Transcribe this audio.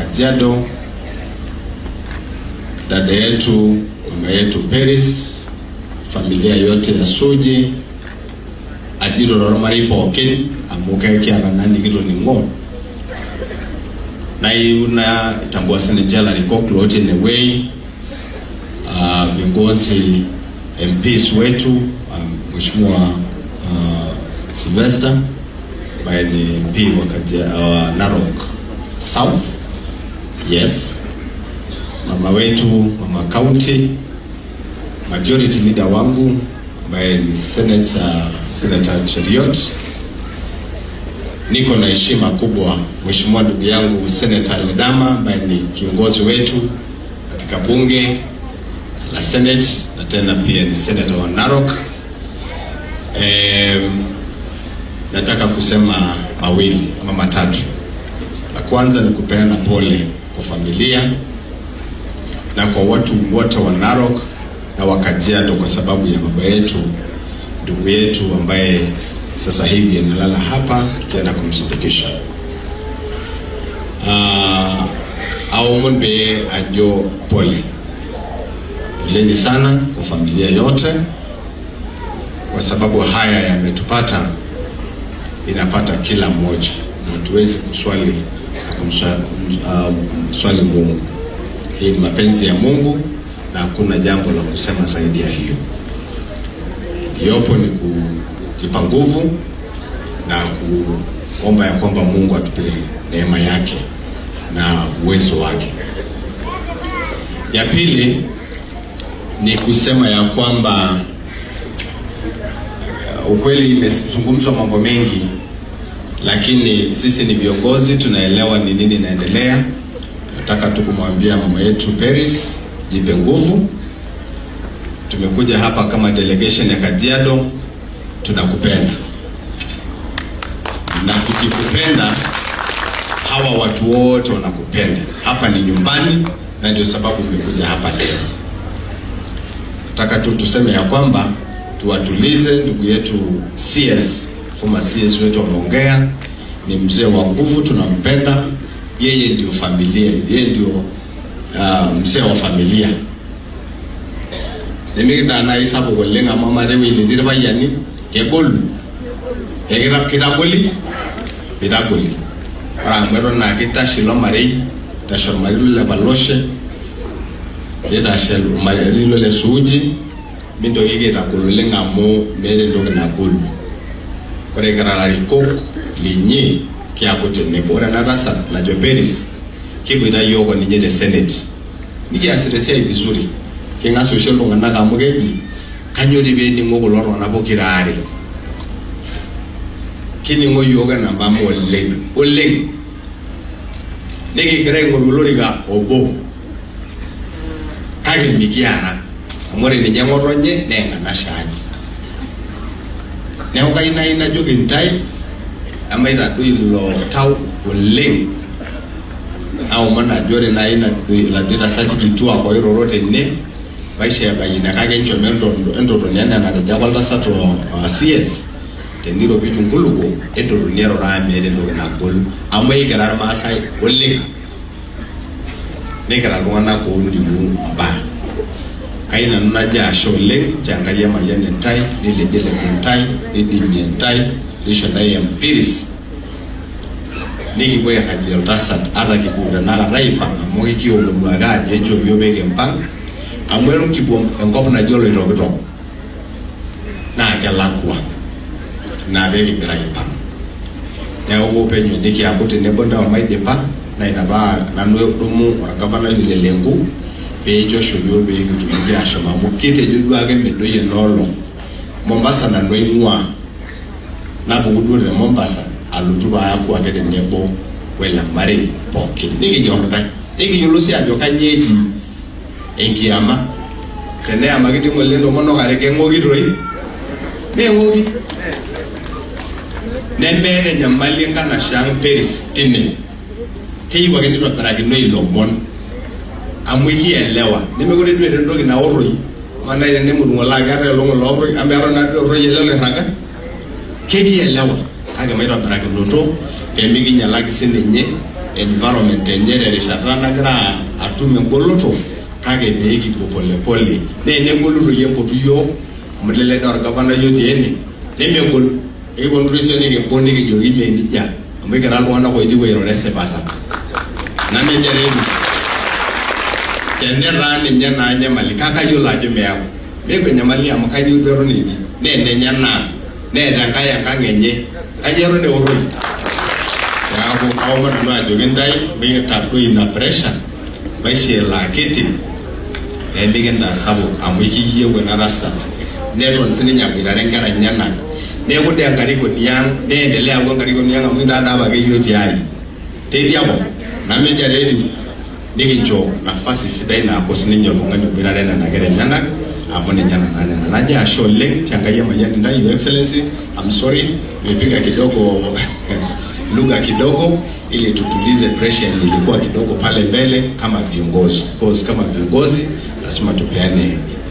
Kajiado, dada yetu, mama yetu Peris, familia yote ya Suji, ajito lormarei pookin amu kekiata naa nikitoning'o nayieu naitambua sininche ilarikok lotii enewueji, viongozi MPs wetu, Mheshimiwa Sylvester ambaye ni MP wa Narok South, yes, mama wetu, mama county, majority leader wangu ambaye ni Senator Cheruiyot. Niko na heshima kubwa Mheshimiwa ndugu yangu Senator Ledama ambaye ni kiongozi wetu katika bunge la Senate na tena pia ni senator wa Narok. Nataka kusema mawili ama matatu. La kwanza ni kupeana pole kwa familia na kwa watu wote wa Narok na wa Kajiado kwa sababu ya baba yetu, ndugu yetu ambaye sasa hivi analala hapa, tukienda kumsindikisha. Aomon pee ajo pole, poleni sana kwa familia yote, kwa sababu haya yametupata, inapata kila mmoja, na hatuwezi kuswali na kumswali Mungu. Hii ni mapenzi ya Mungu na hakuna jambo la kusema zaidi ya hiyo. Iliyopo ni kujipa nguvu na kuomba ya kwamba Mungu atupe neema yake na uwezo wake. Ya pili ni kusema ya kwamba ukweli imezungumzwa mambo mengi, lakini sisi ni viongozi, tunaelewa ni nini inaendelea. Nataka tu kumwambia mama yetu Peris, jipe nguvu. Tumekuja hapa kama delegation ya Kajiado, tunakupenda na tukikupenda, hawa watu wote wanakupenda. Hapa ni nyumbani, na ndio sababu umekuja hapa leo. Nataka tu tuseme ya kwamba tuwatulize ndugu yetu CS, former CS wetu ameongea, ni mzee wa nguvu, tunampenda yeye, ndio familia, yeye ndio mzee wa familia. Nimikitaa nai sapuk oleng amu amaa ewueji netii irpayiani kegol, kitagoli, mitagoli. Ore amu eton aa kitashe ilo marei, itashe ormarei le Paloshe, nitashe ormarei le Suuji, mintokiki aitagol oleng amu meeta entoki nagol. Ore kira ilarikok linyi kiaku tenebo. Ore ena tasat najo Peris, kiboita yiok oninye te Senate, nikiasita esiai vizuri. King'as oshi iltung'anak amu keji kanyoo dii peening'o kulo tung'anak pokira aare. Kining'o yiok ena mama oleng oleng, nikigira aing'oru olorika obo kake mikiara amu ore ninye ng'otonye naa enkanashe ai. Neeku kayieu naaji najoki intae emaitadoi ilo tau oleng. Naomon ajo ore naaji iladuo tasati kituak oiroro tene maisha ebayie kake enchom entotoni enaa enatejo apa oltasat CS teniropiju nkulukuok entotoni eroro amu meeta entoki nagol amu ekira irmaasai oleng nikira iltung'anak ooning'u imbaa. Kayieu nanu najo ashe oleng nchoo Enkai emayian intae nilejilej intae nidimie intae nisho intae empiris nikipuo airragie oltasat ata kipuo tenakata aipang amu ekiomonu ake ajo enchoo iyiook pee kimpang amu eton kipuo enkop naji Oloitokitok naa kelakua ina pee kigira aipang. Neeku penyo nikiaku tenebo intae omaidipa naa ina paa nanu edumu orgavanai ole Lenku pee inchosho iyiook pee kitumoki ashom amu kitejo duake medoyio ena olong. Mombasa nanu aing'uaa, napuku duo te Mombasa alotu paaku ake tenebo wele marei pookin. Nikinyor intae, nikiyiolou sii ajo kanyoo eji enkiama. Teneyamaki dii ng'ole intomonok are keng'oki toi? Meng'oki. Nemeeta enyamali enkanashe ang Peris tine. Keyieu ake nitobirakinoi ilomon amu ekielewa nemekure duo etii entoki naorroi amaa naaji tenemutu ng'ole aa keetae olong oloorroi amu eton naa duo erroi ele loirraga kekielewa kake maitobirakinoto pemikinyialaki sininye Environment enye terishata nagira atum engoloto, kake pee kipuo polepole. Naa enegolu doi empotu yiok amu lele doi orgavanai otii ene nemegol, ekiponu doi siyiok nikimbung nikijoki mee nejia, amu ekira iltung'anak oitieu airoro esipata. Nejia taa etiu. Tenetaa ninye naa nyamali, kake kayiolo ajo meeku. Meeku enyamali amu kayieu duo eton etii. Naa enenye naa. Neeta Enkai enkang enye. Kai eton eoroi. Neeku kaomon nanu ajoki intae mitadoi ina pressure, maisho elo akiti pee sapuk amu ekiyieu ena tasat neton sininye aboitare inkera enyenak. Neeku dee enkarikoni ang, neendelea aaku enkarikoni ang amu intaa apa ake yiok tiai. Teidia kop, nemeijia taa etiu, nikincho nafasi sidai naaku sininye oltung'ani oboitare nena kera enyenak amu ninye nana nena. Najo ashe oleng tenkai emayian intae, Your Excellency. I'm sorry, nimepiga kidogo lugha kidogo ili tutulize pressure yenye ilikuwa kidogo pale mbele kama viongozi. Because kama viongozi lazima tupeane.